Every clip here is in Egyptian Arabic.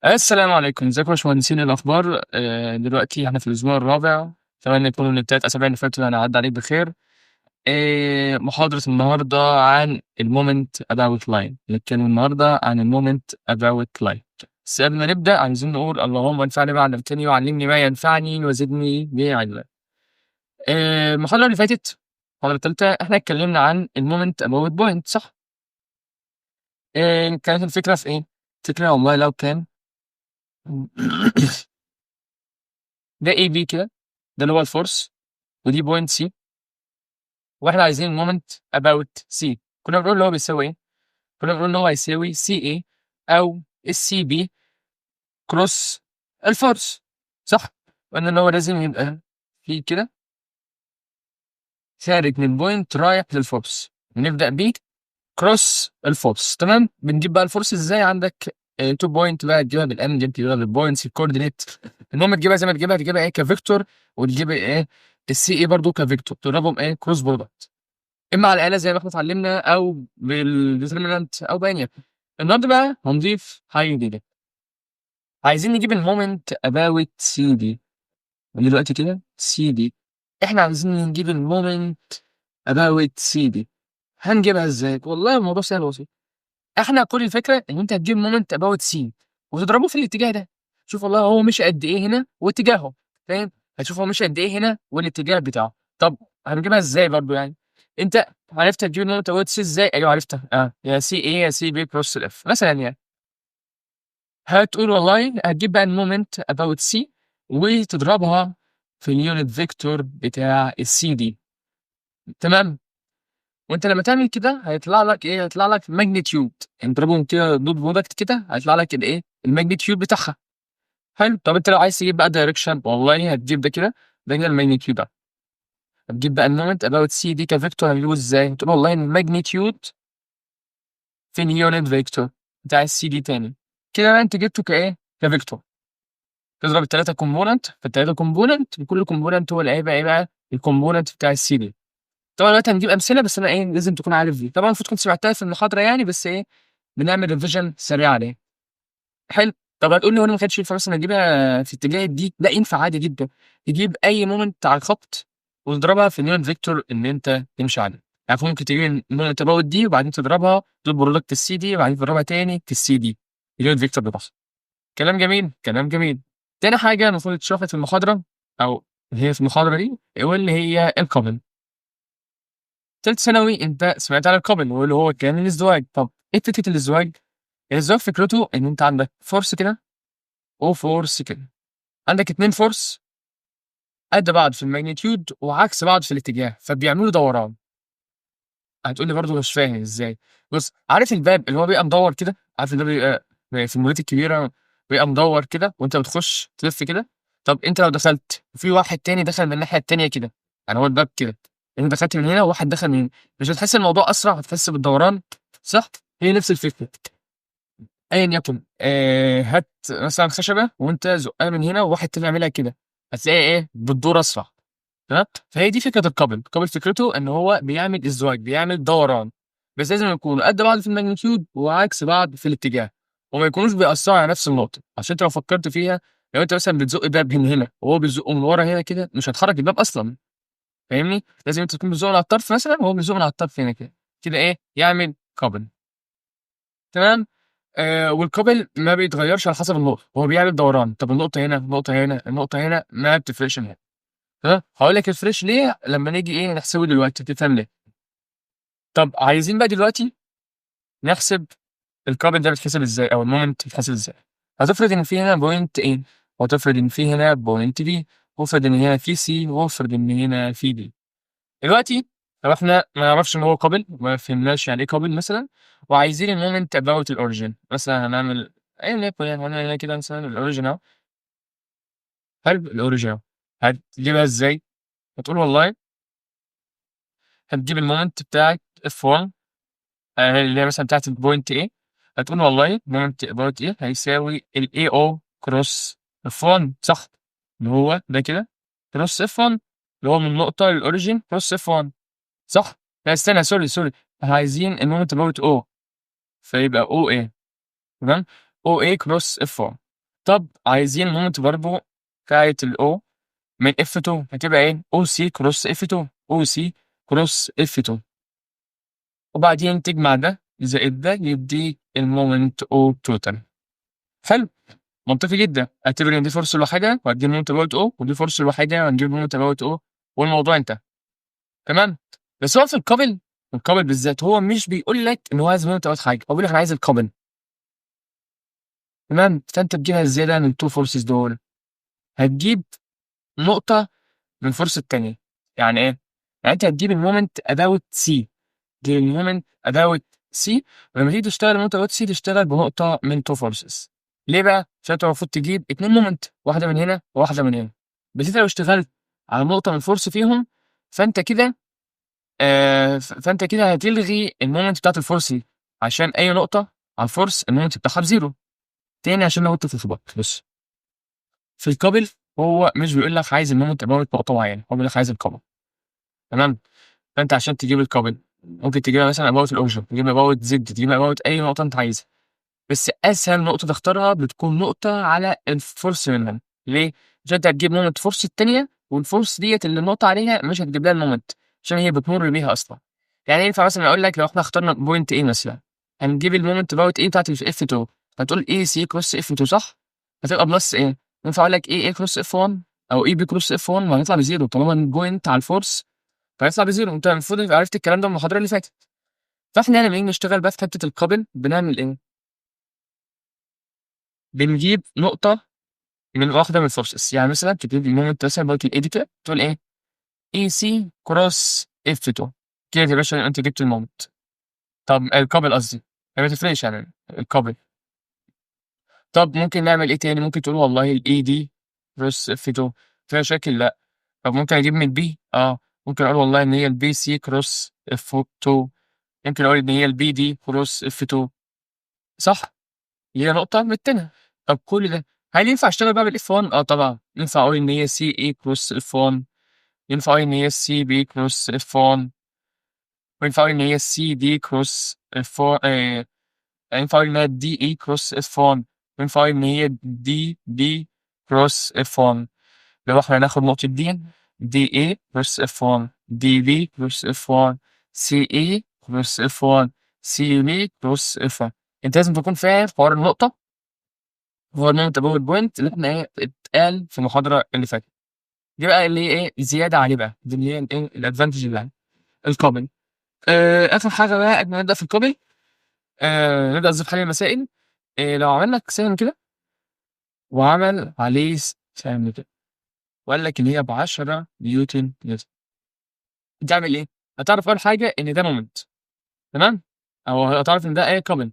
السلام عليكم، ازيكم يا باشمهندسين؟ إيه الاخبار؟ دلوقتي احنا في الاسبوع الرابع. اتمنى يكون من ال3 اسابيع اللي فاتوا انا عدى عليك بخير. محاضرة النهارده عن ال moment about line. نتكلم النهارده عن ال moment about line، بس قبل ما نبدا عايزين نقول اللهم انفعني بما علمتني وعلمني ما ينفعني وزدني بعلما. المحاضرة اللي فاتت، المحاضرة الثالثة، احنا اتكلمنا عن ال moment about point، صح؟ كانت الفكرة في ايه؟ الفكرة والله لو كان ده A B كده، ده اللي هو ال force، ودي point C، واحنا عايزين moment about C. كنا بنقول اللي هو بيساوي ايه؟ كنا بنقول ان هو هيساوي CA او ال CB cross ال force، صح؟ قلنا ان هو لازم يبقى في كده خارج من point رايح لل force، نبدا بيه cross ال force، تمام؟ بنجيب بقى ال force ازاي؟ عندك 2 point بقى، تجيبها بال M، تجيبها بال points، ال coordinate، المهم تجيبها زي ما تجيبها، تجيبها ايه ك vector، وتجيب ايه ال CA برضو ك vector، تضربهم ايه cross product، اما على الاله زي ما احنا اتعلمنا او بال determinant او باين. النهارده بقى هنضيف حاجة جديده، عايزين نجيب ال moment about CD. دلوقتي كده سي دي، احنا عايزين نجيب ال moment about CD، هنجيبها ازاي؟ والله الموضوع سهل وبسيط. احنا كل الفكرة ان انت هتجيب moment about C وتضربه في الاتجاه ده. شوف والله هو مشي قد ايه هنا واتجاهه، فاهم؟ هتشوف هو مشي قد ايه هنا والاتجاه بتاعه. طب هنجيبها ازاي برضو؟ يعني انت عرفت تجيب moment about C ازاي؟ ايوه عرفتها، يا CA يا CB cross ال F مثلا. يعني هتقول والله هتجيب بقى ال moment about C وتضربها في ال unit vector بتاع السي دي، تمام؟ وانت لما تعمل كده هيطلع لك ايه؟ هيطلع لك magnitude. يعني تضربهم كده dot product كده هيطلع لك الايه؟ ال magnitude بتاعها. حلو. طب انت لو عايز تجيب بقى direction، والله هتجيب ده كده، ده كده ال magnitude ده. هتجيب بقى ال moment about CD ك vector، هنجيبه ازاي؟ تقول والله ال magnitude في ال unit vector بتاع السي دي تاني كده بقى، انت جبته كايه؟ ك vector. تضرب الثلاثة component في الثلاثة component، وكل component هو اللي هيبقى ايه بقى؟ ال component بتاع السي دي. طبعا دلوقتي هنجيب امثله، بس انا ايه لازم تكون عارف دي. طبعا المفروض كنت سمعتها في المحاضرة يعني، بس ايه بنعمل revision سريع عليه. حلو. طب هتقول لي هو انا ما كانش ينفع مثلا اجيبها في اتجاه دي؟ لا، ينفع عادي جدا، تجيب اي moment على الخط وتضربها في ال unit vector اللي انت تمشي عليه. يعني ممكن تجيب moment about D وبعدين تضربها dot product ال CD، وبعدين تضربها تاني في ال CD، ال unit vector بتاعها. كلام جميل، كلام جميل. تاني حاجة المفروض اتشرحت في المحاضرة او هي في المحاضرة دي، واللي هي ال couple. تالت ثانوي انت سمعت عن ال couple واللي هو كان الازدواج. طب ايه فكرة الازدواج؟ الازدواج فكرته ان انت عندك force كده و force كده، عندك اتنين force قد بعض في ال magnitude وعكس بعض في الاتجاه، فبيعملوا دوران. هتقول لي برضه مش فاهم ازاي. بص، عارف الباب اللي هو بيبقى مدور كده؟ عارف الباب بيبقى في المولات الكبيرة بيبقى مدور كده وانت بتخش تلف كده؟ طب انت لو دخلت وفي واحد تاني دخل من الناحية التانية كده، يعني هو الباب كده، انت دخلت من هنا وواحد دخل من هنا، مش هتحس الموضوع اسرع؟ هتحس بالدوران، صح؟ هي نفس الفكره. ايا يكن، هات مثلا خشبه وانت زقها من هنا وواحد تاني يعملها كده، هتلاقي ايه؟ بتدور اسرع، تمام؟ فهي دي فكرة ال couple. ال couple فكرته ان هو بيعمل ازدواج، بيعمل دوران، بس لازم يكونوا قد بعض في ال magnitude وعكس بعض في الاتجاه، وما يكونوش بيأثروا على نفس النقطه. عشان انت لو فكرت فيها، لو انت مثلا بتزق باب من هنا وهو بيزقه من ورا هنا كده، مش هتحرك الباب اصلا، فاهمني؟ لازم انت تكون بتزقه من على الطرف مثلا وهو بيزقه من على الطرف هنا كده كده، ايه يعمل couple، تمام؟ وال couple ما بيتغيرش على حسب النقطه، هو بيعمل دوران. طب النقطة هنا، النقطة هنا، النقطة هنا، ما بتفرقش معايا، تمام؟ هقول لك الفريش ليه لما نيجي ايه نحسبه دلوقتي تفهم ليه. طب عايزين بقى دلوقتي نحسب ال couple ده بيتحسب ازاي او ال moment بيتحسب ازاي. هتفرض ان في هنا point A، وتفرض ان في هنا point B، وافرض ان هنا في C، وافرض ان هنا في D. دلوقتي لو احنا ما نعرفش ان هو couple، ما فهمناش يعني ايه couple مثلا، وعايزين ال moment about ال origin مثلا، هنعمل ايا يكن، يعني هنعمل هنا كده مثلا ال origin اهو. حلو، ال origin اهو، هتجيبها ازاي؟ هتقول والله هتجيب ال moment بتاعك F1 اللي هي مثلا بتاعت ال point A، هتقول والله moment about A هيساوي ال AO cross F1، صح؟ اللي هو ده كده cross F1، اللي هو من نقطة لل origin cross F1، صح؟ لا استنى، sorry sorry، احنا عايزين ال moment about O، فيبقى OA، تمام، OA cross F1. طب عايزين moment برضه بتاعت ال O من F2، هتبقى ايه؟ OC cross F2، OC cross F2. وبعدين تجمع ده زائد ده يديك ال moment O total. حلو، منطقي جدا. اعتبر ان دي force لوحدها وهتجيب moment about O، ودي force لوحدها وهنجيب moment about O، والموضوع انتهى. تمام. بس هو في ال couple، ال couple بالذات، هو مش بيقول لك ان هو عايز moment about حاجه، هو بيقول لك انا عايز ال couple. تمام. فانت تجيبها ازاي بقى من ال two forces دول؟ هتجيب نقطة من ال force التانية. يعني ايه؟ يعني انت هتجيب ال moment about C، تجيب ال moment about C، ولما تيجي تشتغل ال moment about C تشتغل بنقطة من two forces. ليه بقى؟ عشان انت المفروض تجيب اتنين moment، واحدة من هنا وواحدة من هنا. بس انت لو اشتغلت على نقطة من force فيهم فانت كده هتلغي ال moment بتاعت ال force دي، عشان اي نقطة على ال force ال moment بتاعها ب zero. تاني عشان لو انت تتلخبط، بص، في ال couple هو مش بيقول لك عايز ال moment about نقطة معينة، هو بيقول لك عايز ال couple. تمام. فانت عشان تجيب ال couple ممكن تجيبها مثلا about ال origin، تجيبها about Z، تجيبها about اي نقطة انت عايزها. بس اسهل نقطة تختارها بتكون نقطة على ال force منهم. ليه؟ عشان انت هتجيب moment force التانية، وال force ديت اللي النقطة عليها مش هتجيب لها ال moment عشان هي بتمر بيها اصلا. يعني ينفع مثلا اقول لك لو احنا اخترنا point A مثلا، هنجيب ال moment about A بتاعت F 2، هتقول AC cross F 2، صح؟ هتبقى plus ايه؟ ينفع اقول لك AA cross F 1 او AB cross F 1؟ ما هيطلع ب zero، طالما ال point على ال force فهيطلع ب zero. انت المفروض يبقى عرفت الكلام ده من المحاضرة اللي فاتت. فاحنا لما نيجي نشتغل بقى في حتة ال couple بنعمل ايه؟ بنجيب نقطة من واحدة من ال forces. يعني مثلا تجيب ال moment مثلا about ال AD كده، تقول ايه؟ AC cross F 2. كده يا باشا انت جبت ال moment. طب ال couple قصدي، ما تفرقش يعني ال couple. طب ممكن نعمل ايه تاني؟ ممكن تقول والله ال AD cross F 2. فيها مشاكل؟ لا. طب ممكن اجيب من B؟ اه، ممكن اقول والله ان هي ال BC cross F 2، ممكن اقول ان هي ال BD cross F 2، صح؟ هي نقطة من التانية. طب كل ده هل ينفع اشتغل بقى بال F 1؟ اه طبعا ينفع. اقول ان هي CA cross F 1، ينفع اقول ان هي CB cross F 1، وينفع اقول ان هي CD cross F 1، ينفع اقول ان هي DE cross F 1، وينفع اقول ان هي DB cross F 1. لو احنا هناخد نقطة D، DA cross F 1، DB cross F 1، CA cross F 1، CB cross F 1. انت لازم تكون فاهم حوار النقطة، هو ال moment about point اللي احنا ايه اتقال في المحاضرة اللي فاتت. دي بقى اللي هي ايه زيادة عليه بقى، دي اللي هي الايه ال advantage اللي عندي ال couple. اخر حاجة بقى قبل ما نبدأ في ال couple، نبدأ قصدي في حل المسائل. لو عملنا سهم كده وعمل عليه سهم كده وقال لك ان هي ب 10 نيوتن متر، تعمل ايه؟ هتعرف اول حاجة ان ده moment، تمام؟ او هتعرف ان ده ايه couple،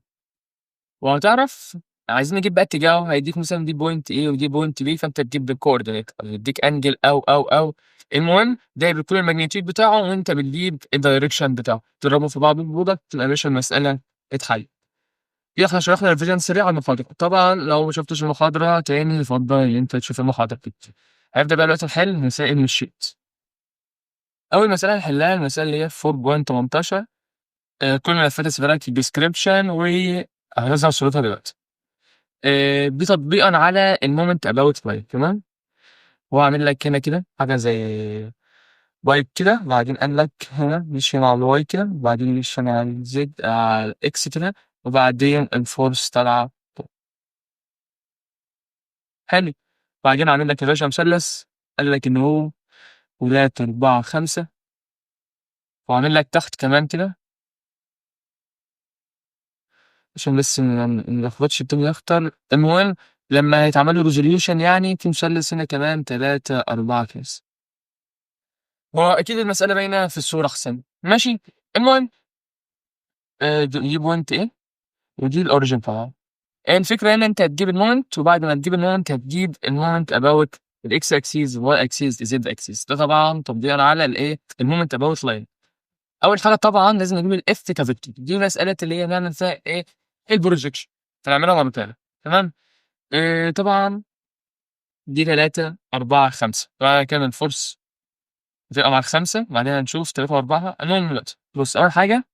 وهتعرف عايزين نجيب بقى اتجاهه. هيديك مثلا دي point A ودي point B، فانت تجيب بال coordinate او يديك angle او المهم ده بيكون ال magnitude بتاعه وانت بتجيب ال direction بتاعه، تضربه في بعض ال product، تبقى يا باشا المسالة اتحلت. كده احنا شرحنا revision سريع على المحاضرة. طبعا لو ما شفتش المحاضرة تاني يفضل ان انت تشوف المحاضرة. هنبدأ بقى دلوقتي نحل مسائل من ال sheet. أول مسألة هنحلها المسألة اللي هي 4.18. كل الملفات هسيبها لك في ال description وهنظهر صورتها دلوقتي. دي تطبيقا على ال moment about pipe. تمام. هو عامل لك هنا كده حاجة زي pipe كده، بعدين قال لك هنا مشي مع ال Y كده، وبعدين مشي مع ال Z على ال X كده، وبعدين ال force طالعة فوق. حلو. بعدين عامل لك يا باشا مثلث، قال لك إن هو تلاتة أربعة خمسة، وعامل لك تحت كمان كده عشان بس ما نلخبطش الدنيا أكتر. المهم لما هيتعمل له resolution يعني في مثلث هنا كمان تلاتة أربعة خمسة. هو أكيد المسألة باينة في الصورة أحسن. ماشي. المهم دي point A ودي ال origin طبعا. الفكرة هنا أنت هتجيب ال moment، وبعد ما تجيب ال moment هتجيب ال moment about ال X axis وال Y axis Z axis. ده طبعا تطبيقا على الايه ال moment about line. اول حاجة طبعا لازم نجيب ال F ك vector. دي مسالة اللي هي نعمل فيها ايه ال projection، فنعملها مرتين. تمام. إيه طبعا دي 3 4 5، طبعا كده ال force بتبقى مع الخمسة، بعدين هنشوف 3 و4. المهم دلوقتي بص، أول حاجة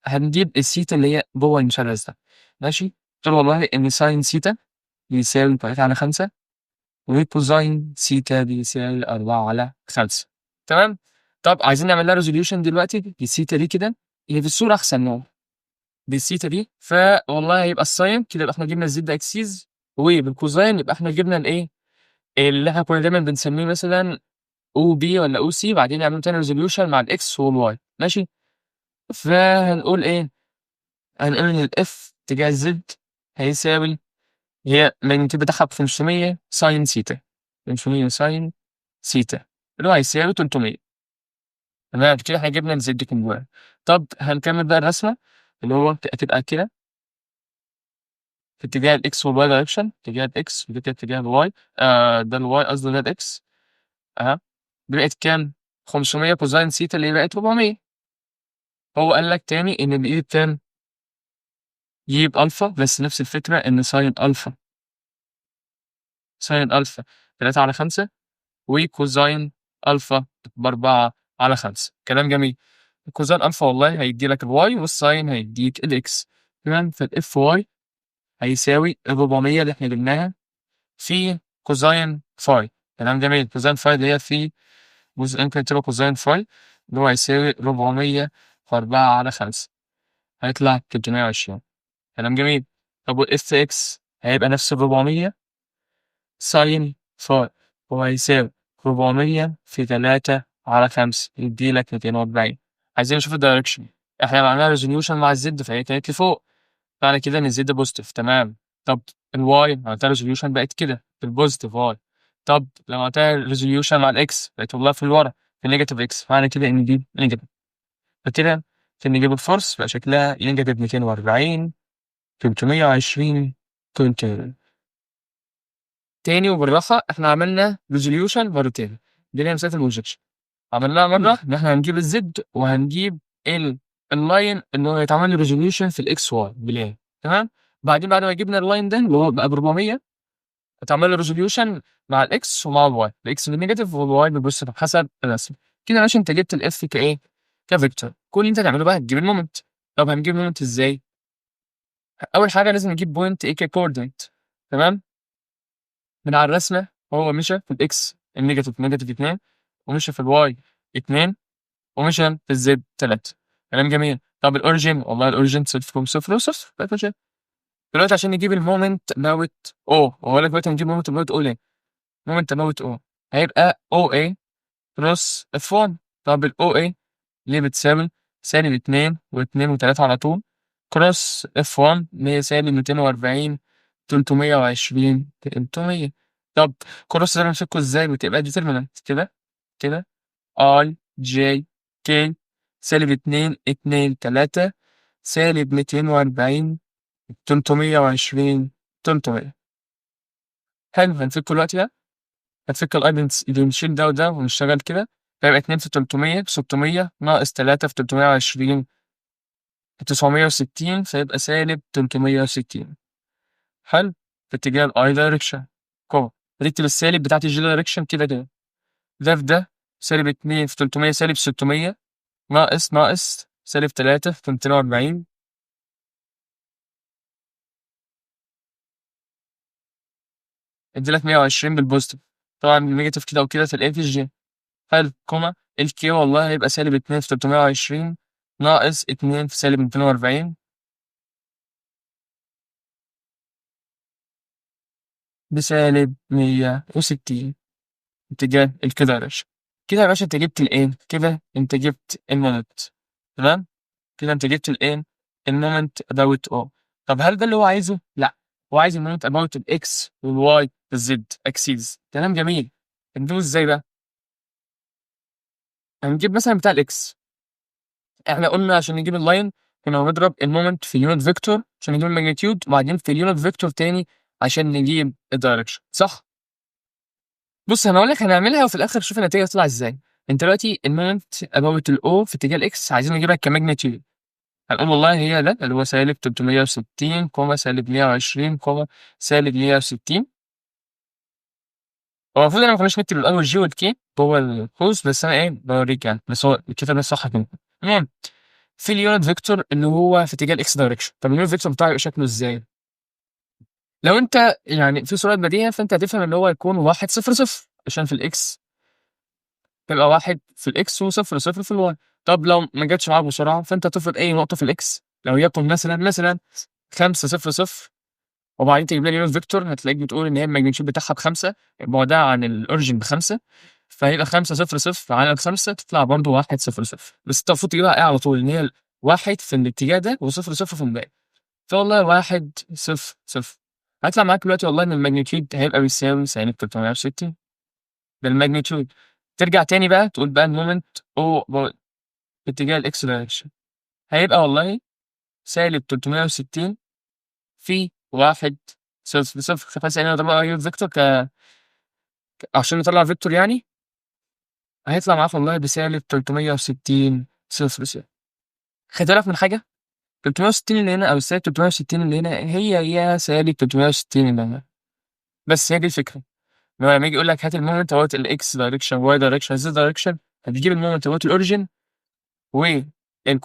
هنجيب الثيتا اللي هي جوه المثلث ده، ماشي؟ قلت له والله ان sine theta بيساوي 3 على 5 و cosine theta بيساوي 4 على 5، تمام؟ طب عايزين نعمل لها resolution دلوقتي للثيتا دي كده، هي في الصورة احسن نوع بالثيتا دي، فوالله هيبقى ال sine كده، يبقى احنا جبنا ال z axis، وبال cosine يبقى احنا جبنا الايه اللي احنا كنا دايما بنسميه مثلا OB ولا OC، بعدين نعمل تاني resolution مع ال x وال y، ماشي؟ فهنقول ايه؟ هنقول ان ال F تجاه ال z هيساوي هي magnitude بتاعها ب 500 sine theta، 500 sine theta اللي هو هيساوي 300، تمام؟ كده احنا جبنا ال z component. طب هنكمل بقى الرسمة اللي هو هتبقى كده في اتجاه ال x وال y direction، اتجاه ال x وده كده اتجاه ال y، ده ال y قصدي ده ال x اها، بقت كام؟ 500 cosine theta اللي هي بقت 400. هو قال لك تاني ان الايد بكام؟ يجيب الفا، بس نفس الفكرة ان sine alpha، sine alpha 3 على 5 و cosine alpha ب4 على 5. كلام جميل. cosine alpha والله هيدي لك ال y وال sine هيديك ال x، تمام؟ فال F y هيساوي ال 400 اللي احنا جبناها في cosine phi، كلام جميل. cosine phi اللي هي في جزء ممكن تبقى cosine phi اللي هو هيساوي 400 في 4 على 5، هيطلع 320. كلام جميل. طب وال F x هيبقى نفس ال 400 sine phi، هو هيساوي 400 في 3 على 5 يدي لك 240. عايزين نشوف ال direction، احنا عملنا resolution مع ال z فهي كانت لفوق، معنى كده ان ال z positive، تمام؟ طب ال y عملتها resolution بقت كده في ال positive y. طب لو عملتها resolution مع ال x بقت والله في الورا في ال negative x، معنى كده ان دي negative. فكده عشان نجيب ال force بقى شكلها negative 240 320 300. تاني وبالراحة احنا عملنا resolution مرتين، دي اللي هي مسألة ال projection. عملناها مرة ان احنا هنجيب ال z وهنجيب ال line اللي هو هيتعمل له resolution في ال x y plane، تمام؟ بعدين بعد ما جبنا ال line ده اللي هو بقى ب 400 هتعمل له resolution مع ال x ومع ال y، ال x بال negative وال y بال positive حسب الرسم. كده يا باشا انت جبت ال F كايه؟ ك vector. كل اللي انت هتعمله بقى هتجيب ال moment. طب هنجيب ال moment ازاي؟ اول حاجة لازم نجيب point A ك coordinate، تمام؟ من على الرسمة هو مشى في ال x ال negative negative 2، ومشى في ال y 2، ومشى في ال z 3. كلام جميل. طب ال origin، والله ال origin 0 0 0 بقت ماشية. دلوقتي عشان نجيب ال moment about O، وهو لك دلوقتي هنجيب moment about O ليه؟ moment about O هيبقى OA cross F 1. طب ال OA ليه بتساوي سالب 2 و2 و3 على طول cross F 1 اللي هي سالب 240 320 300. طب cross ده نمسكه ازاي؟ بتبقى determinant كده كده i j k سالب 2 2 3 سالب 240 320 300. حلو. هنفك الوقت ده، هنفك ال i، نشيل ده وده ونشتغل كده، فيبقى 2 في 300 ب 600 ناقص 3 في 320 960، فيبقى سالب 360. حلو. في اتجاه ال i direction comma هتكتب السالب بتاعت ال j direction كده كده، ده في ده سالب 2 في 300 سالب 600 ناقص ناقص سالب 3 في 240 اديلك 120 بال positive، طبعا ال negative كده وكده تلاقيه في ال j. حلو. comma ال k والله هيبقى سالب 2 في 320 ناقص 2 في سالب 240 بسالب 160 اتجاه ال k direction. كده يا باشا انت جبت الايه؟ كده انت جبت ال moment، تمام؟ كده انت جبت الايه؟ ال moment about O. طب هل ده اللي هو عايزه؟ لا، هو عايز ال moment about ال x وال y وال z axis. تمام جميل. هنجيبه ازاي بقى؟ هنجيب مثلا بتاع ال x. احنا قلنا عشان نجيب ال line كنا بنضرب ال moment في unit vector عشان نجيب ال magnitude، وبعدين في ال unit vector تاني عشان نجيب ال direction، صح؟ بص انا هقول لك هنعملها وفي الاخر شوف النتيجة تطلع ازاي. انت دلوقتي ال moment about ال O في اتجاه ال x عايزين نجيبها ك magnitude. هنقول والله هي ده اللي هو سالب 360 comma سالب 120 comma سالب 160. هو المفروض انا ما كناش نكتب ال i وال j وال k جوه القوس، بس انا ايه بوريك يعني، بس هو الكتاب ده صح كده. المهم في ال unit vector اللي هو في اتجاه ال x direction. طب ال unit vector بتاعه يبقى شكله ازاي؟ لو انت يعني في سرعة بديهة فانت هتفهم ان هو يكون 1 0 0، عشان في ال x تبقى 1 في ال x و0 0 في ال y. طب لو ما جاتش معاك بسرعة فانت تفرض اي نقطة في ال x، لو يكن مثلا 5 0 0، وبعدين تجيب لي ال unit vector، هتلاقيك بتقول ان هي ال magnitude بتاعها ب5، بعدها عن ال origin ب5، فهيبقى 5 0 0 على ال5 تطلع برضه 1 0 0. بس انت المفروض تجيبها ايه على طول، ان هي 1 في الاتجاه ده و0 0 في الباقي. فوالله 1 0 0 هيطلع معاك دلوقتي والله ان ال magnitude هيبقى بيساوي سالب 360. ده ال magnitude. ترجع تاني بقى تقول بقى ال moment او في اتجاه ال x direction هيبقى والله سالب 360 في 1 0 0. خلاص يعني نطلع unit vector عشان نطلع vector يعني هيطلع معاك والله بسالب 360 0 0. خد بالك من حاجة، 360 اللي هنا أو السالب 360 اللي هنا هي هي سالب 360 اللي هنا، بس هي دي الفكرة. إن هو لما يجي يقول لك هات ال moment about ال x direction، y direction، z direction، هتجيب ال moment about ال origin وال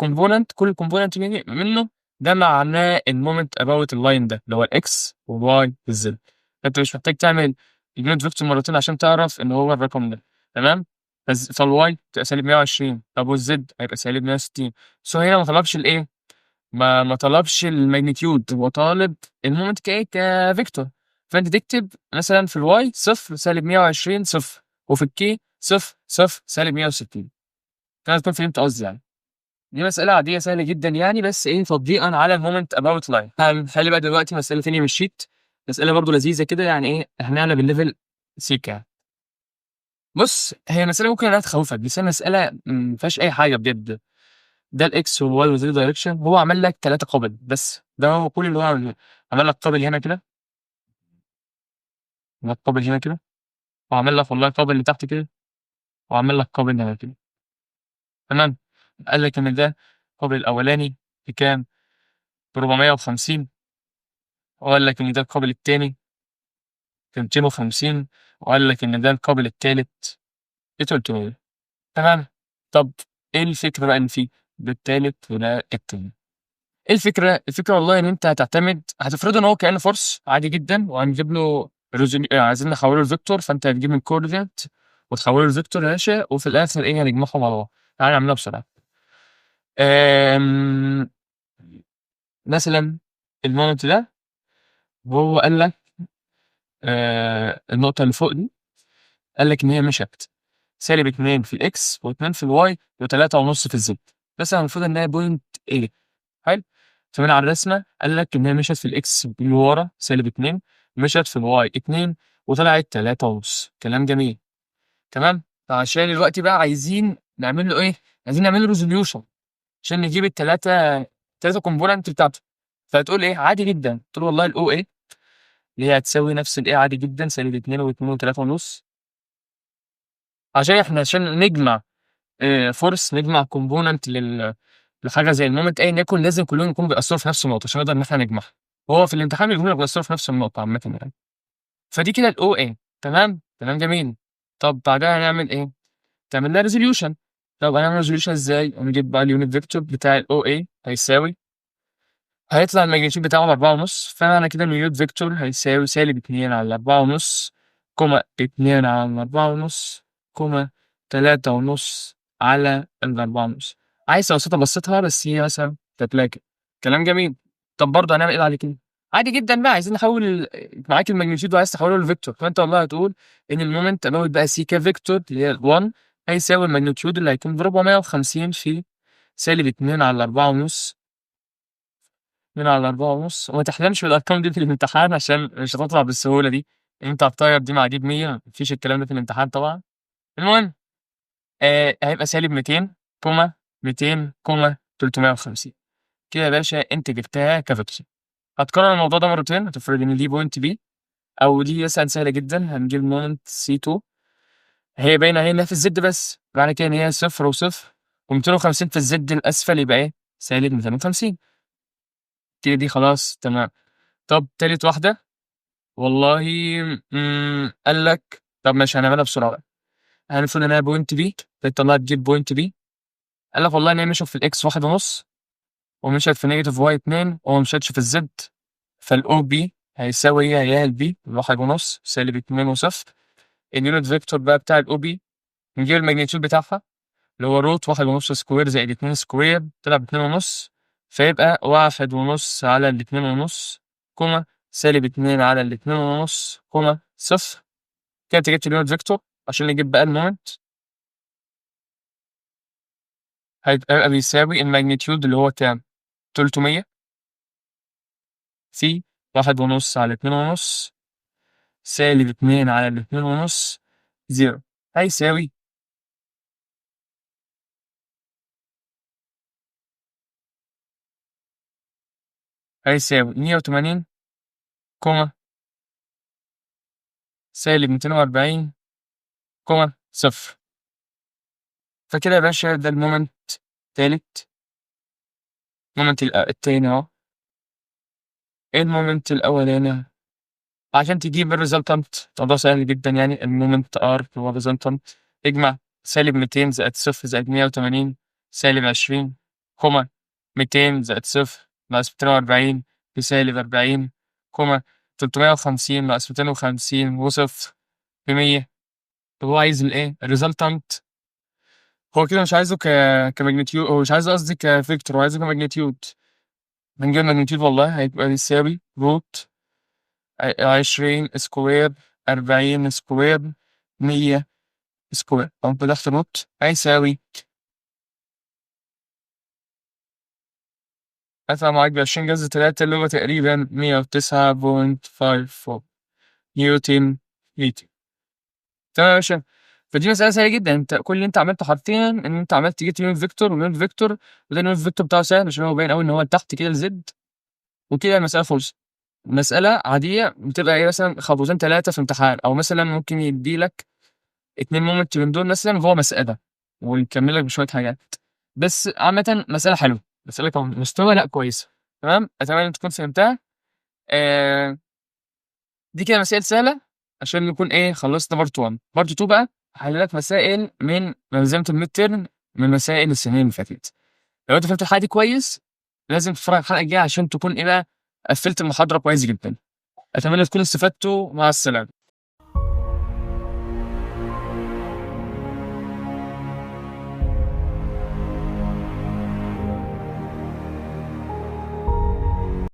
component، كل component منه ده معناه ال moment about ال line ده اللي هو ال x وال y وال z. فانت مش محتاج تعمل ال unit vector مرتين عشان تعرف ان هو الرقم ده، تمام؟ فال y تبقى سالب 120، طب وال z هيبقى سالب 160. so هنا ما طلبش الايه، ما طلبش ال magnitude، هو طالب ال moment كايه؟ ك vector. فانت تكتب مثلا في ال y 0 سالب 120 0، وفي ال k 0 0 سالب 160. كده تكون فهمت قصدي يعني. دي مسألة عادية سهلة جدا يعني، بس ايه تطبيقا على ال moment about line. هنحل بقى دلوقتي مسألة تانية من ال sheet، مسألة برضو لذيذة كده يعني ايه، هنعلى بال level سيكا. بص هي مسألة ممكن انها تخوفك، بس هي مسألة ما فيهاش أي حاجة بجد. ده ال x وال y وال z direction، هو عمل لك 3 couple بس، ده هو كل اللي هو عمله. عمل لك couple هنا كده، عمل لك couple هنا كده، وعمل لك والله couple اللي تحت كده، وعمل لك couple هنا كده، تمام؟ قال لك ان ده couple الاولاني بكام؟ ب 450، وقال لك ان ده ال couple التاني ب 250، وقال لك ان ده ال couple التالت ب 300. تمام؟ طب ايه الفكرة بقى ان فيه ده التالت وده التاني؟ ايه الفكرة؟ الفكرة والله ان انت هتعتمد، هتفرضه ان هو كأنه force عادي جدا، وهنجيب له عايزين نحوله ل vector، فانت هتجيب ال coordinate وتحوله ل vector يا باشا، وفي الاخر ايه هنجمعهم على بعض. تعالى نعملها بسرعة. مثلا ال moment ده وهو قال لك النقطة اللي فوق دي قال لك إن هي مشت سالب 2 في ال x و2 في ال y و3.5 في ال z، بس المفروض إنها point A. حلو. فمن على الرسمة قال لك إن هي مشت في ال x اللي ورا سالب 2، مشت في ال y 2، وطلعت 3.5. كلام جميل، تمام. فعشان دلوقتي بقى عايزين نعمل له إيه؟ عايزين نعمل له resolution عشان نجيب التلاتة component بتاعته. فتقول إيه؟ عادي جدا، تقول والله ال OA اللي هي هتساوي نفس ال A عادي جدا، سالب 2 و2 وتلاتة ونص، عشان احنا عشان نجمع force، نجمع component لحاجة زي ال moment ايا يكن، لازم كلهم يكونوا بيأثروا في نفس النقطة عشان نقدر ان احنا نجمعها. وهو في الامتحان بيكونوا بيأثروا في نفس النقطة عامة يعني. فدي كده ال OA، تمام؟ تمام جميل. طب بعدها هنعمل ايه؟ تعمل لها resolution. طب هنعمل resolution ازاي؟ نجيب بقى ال unit vector بتاع ال OA هيساوي، هيطلع ال magnitude بتاعه 4.5، فمعنى كده ال unit vector هيساوي سالب 2 على 4.5 comma 2 على 4.5 comma 3.5 على 4.5. عايز تبسطها بسطها، بس هي مثلا تتلاقي كده. كلام جميل. طب برضه هنعمل ايه بعد كده؟ عادي جدا بقى، عايزين نحول معاك ال magnitude وعايز تحوله ل vector، فانت والله هتقول ان ال moment about بقى C ك vector اللي هي 1 هيساوي ال magnitude اللي هيكون ب 450 في سالب 2 على 4.5، 2 على 4.5. وما تحلمش بالارقام دي في الامتحان عشان مش هتطلع بالسهولة دي، انت هتطير دي مع دي ب 100، مفيش الكلام ده في الامتحان طبعا. المهم هيبقى سالب 200 comma 200 comma 350. كده يا باشا انت جبتها ك vector. هتكرر الموضوع ده مرتين، هتفرض ان دي point B او دي مثلا سهلة جدا، هنجيب moment C 2، هي باينة اهي انها في ال z بس، معنى كده ان هي 0 و0 و250 في ال z الاسفل، يبقى ايه؟ سالب 250. كده دي خلاص تمام. طب تالت واحدة والله قال لك طب ماشي هنعملها بسرعة بقى. هنفرض انها point B، تطلع تجيب point B، قال لك والله ان هي مشت في ال x 1.5 ومشت في negative y 2 وما مشتش في ال z، فال OB هيساوي هي ال B 1.5 سالب 2 وصفر. ال unit vector بقى بتاع ال OB نجيب ال magnitude بتاعها اللي هو root 1.5 square زائد 2 square، طلع ب2.5، فيبقى 1.5 على 2.5 comma سالب 2 على 2.5 comma صفر. كده انت جبت ال unit vector. عشان نجيب بقى ال moment هيبقى بيساوي ال magnitude اللي هو كام؟ 300 في 1.5 على 2.5 سالب 2 على 2.5 zero، هيساوي 180 comma سالب 240 comma صفر. فكده يا باشا ده ال moment التالت، moment التاني اهو. ايه ال moment الاولاني؟ عشان تجيب ال resultant الموضوع سهل جدا يعني. ال moment R هو resultant، اجمع سالب 200 زائد صفر زائد 180 سالب 20 comma 200 زائد صفر ناقص 240 في سالب 40 comma 350 ناقص 250 وصفر ب100. طب هو عايز الايه؟ ال resultant. هو كده مش عايزه ك magnitude، هو مش عايزه قصدي ك vector، هو عايزه ك magnitude. هنجيب ال magnitude والله هيبقى بيساوي root 20 square 40 square 100 square، أو تحت root هيساوي هطلع معاك ب20 جذر 3 اللي هو تقريبا 109.54 نيوتن متر. تمام يا باشا. فدي مسألة سهلة جدا، انت كل اللي انت عملته حرفيا ان انت عملت جبت unit vector و unit vector، وده ال unit vector بتاعه سهل عشان هو باين قوي ان هو تحت كده ال z، وكده المسألة خلصت. مسألة عادية بتبقى ايه مثلا خطوتين ثلاثة في امتحان، او مثلا ممكن يدي لك 2 moment من دول مثلا جوه مسألة ويكمل لك بشوية حاجات، بس عامة مسألة حلوة، مسألة كمستوى لا كويسة. تمام، أتمنى تكون فهمتها. دي كده مسائل سهلة عشان نكون ايه خلصنا part 1. part 2 بقى هحل لك مسائل من ملزمة ال midterm من مسائل السنين اللي فاتت. لو انت فهمت الحلقة دي كويس لازم تتفرج على الحلقة الجاية عشان تكون ايه بقى قفلت المحاضرة كويس جدا. أتمنى تكونوا استفدتوا. مع السلامة.